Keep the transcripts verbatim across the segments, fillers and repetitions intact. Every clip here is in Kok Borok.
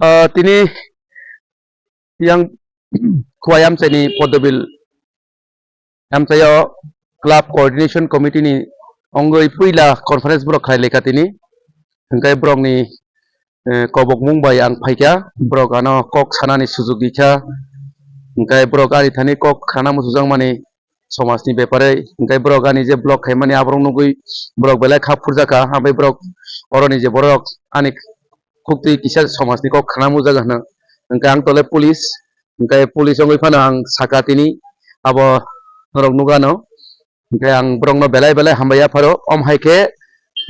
Ah, tini yang Khowai amchaini Podobil amchaio club coordination committee ni ongoi puila conference borok khlai laikha tini. Hwnkhe borokni, eh, kobokmung bai ang phaikha, borok ano kok sanani sujuk dikha. Hwnkhe borok ani thani kok sana muchungjakmani somajni bepare, hwnkhe borok ani je block khaimani aborok nugwi borok belai kha phurjakha, hambai borok oroni je borok ani khuktwi kisa somajni kok khana muchungjago hwno. Hwnkhe ang tole police, hwnkhe police wngwi phano ang saka tini abo norok nugano. Hwnkhe ang borokno belai belai hambai yapharo. Om hai khe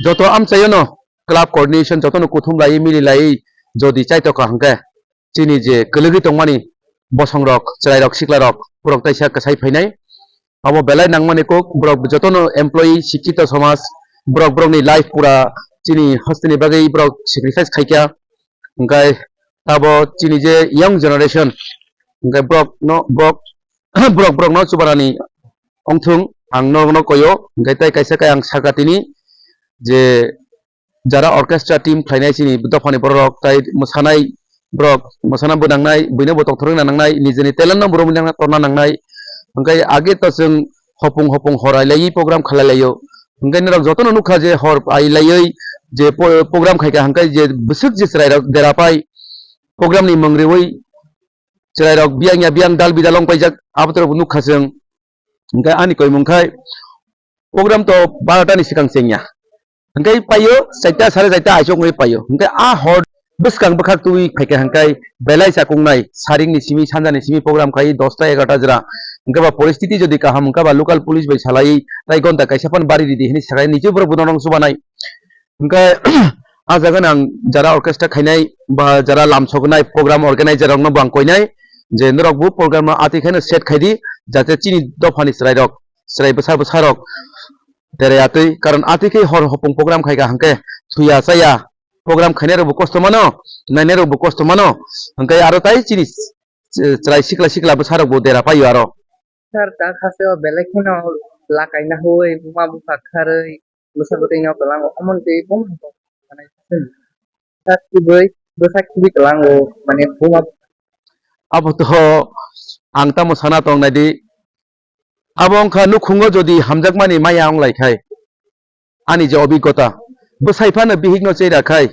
joto amchaiono club coordination jotono kuthum laiwi mili laiwi jodi chaitokha hwnkhe chini je kwlwgwi tongmani bosongrok, chwrairok, siklarok, borok taisa kwsai phainai. Abo belai nangmani kok, borok jotono employee, sikkito somaj, borok borokni life pura chini hosteni bagwi borok sacrifice khaikha. Hwnkhe abo chini je young generation, hwnkhe borokno, borok, borok borokno chubanani ongthung, ang norokno koyo. Hwnkhe tei kaisa khe ang sakha tini je jara orchestra team khlainai chini dophani borok, tai mwsanai borok, mwsana bo nangnai, buino bo tongthorwi na nangnai, nijini talent no bo romwi nangna torna nangnai. Hwnkhe age to chwng hopung hopung hor ailaiwi program khlai laio. Hwnkhe norok jotono nukha je hor ailaiwi je po-, program khaikha, hwnkhe je bwswk je chwrairok dera pai program ni mwng riwi chwrairok biyang ya biyang dal bidal wng paijak, abo torobo nukha chwng. Hwnkhe ani koimung khai program to barota ni swkang chengya. Hwnkhe paio chaita, sare chaita aisok wngwi paio. Hwnkhe a hor bwskang bwkhak twiwi phaikha hwnkhe belai chakungnai, saringni simi, sanjani simi program khai dosta egarota jora. Hwnkhe ba poristiti jodi kaham wngkha ba local police bai salai tai gonta kaisa phano bari ridi hinwi sakai niche borok bono rong chubanai. Hwnkhe a jaga nang jara orchestra khainai ba jara lamsoknai program organizer rokno bo ang koinai je norok bo program no atwi khaino set khaidi, jate chini dophani chwrairok, chwrai bwsa bwsarok derai atwi, karon atwi khe hor hopung program khaikha hwnkhe thuya chaya program khainai rokbo kosto mano, nainai rokbo kosto mano, hwnkhe aro tai chini ch-, chwrai sikla sikla bwsarokbo dera paio aro. Sir, ta khaseo belai kheno lakaina hui buma bupha kharwi bwsa bwtwi no kwlango, omo twi buma bupha kharwi bwsa khibi, bwsa khibi kwlango, mane buma. Abo to ang tamo sana tong nai di. Abo wngkha nukhungo jodi hamjakmani maya wng lai khai, ani je obiggota, bwsai phano bihikno chera khai,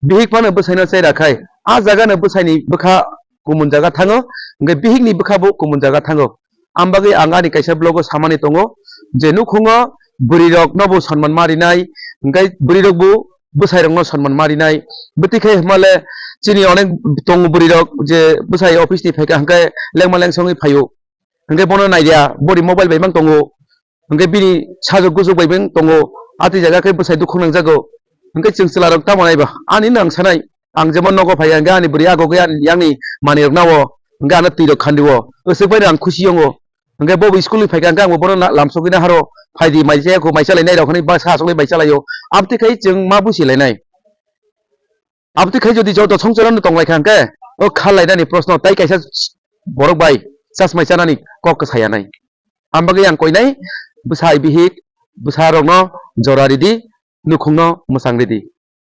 bihik phano bwsaino chera khai, a jagano bwsaini bwkha kumun jaga thango, hwnkhe bihikni bwkha bo kumun jaga thango. Ang bagwi ang ani kaisa vlogo samani tongo je nukhungo bwrwirokno bo sonman ma rinai, hwnkhe bwrwirok bo bwsairokno sonman ma rinai. Bwtwi khe hwnmale chini onek tongo bwrwirok je bwsai office ni phaikha hwnkhe lengma lengsongwi phaio. Hwnkhe bono naiya, bori mobile bai mang tongo. Hwnkhe bini sajwk gujwk bai beng tongo. Atwi jaga khe bwsai dukhu nangjago. Hwnkhe chwng chwlarok tamo naiba? Ani no ang sanai. Ang jemon nogo phai, hwnkhe ani bwrwi ago khe ani yakni manwirok nao. Hwnkhe ano twirok khandio. Aswk bai no ang khusi wngo. Hwnkhe bobo school ni phaikha, hwnkhe ang bo bono na-, lamsogwi naharo. Phaidi mai chaya kho, mai chalai nairok hinwi bwsa achukgwi mai chalaio. Amtwi khai chwng ma busi lainai. Abotwi khai jodi joto songchorano tonglaikha hwnkhe, o kha lainani proshno tai kaisa borok bai chasmai chanani kok kwsai anai. Ang bagwi ang koinai bwsai bihik bwsarokno jora ridi, nukhungno mwchang ridi.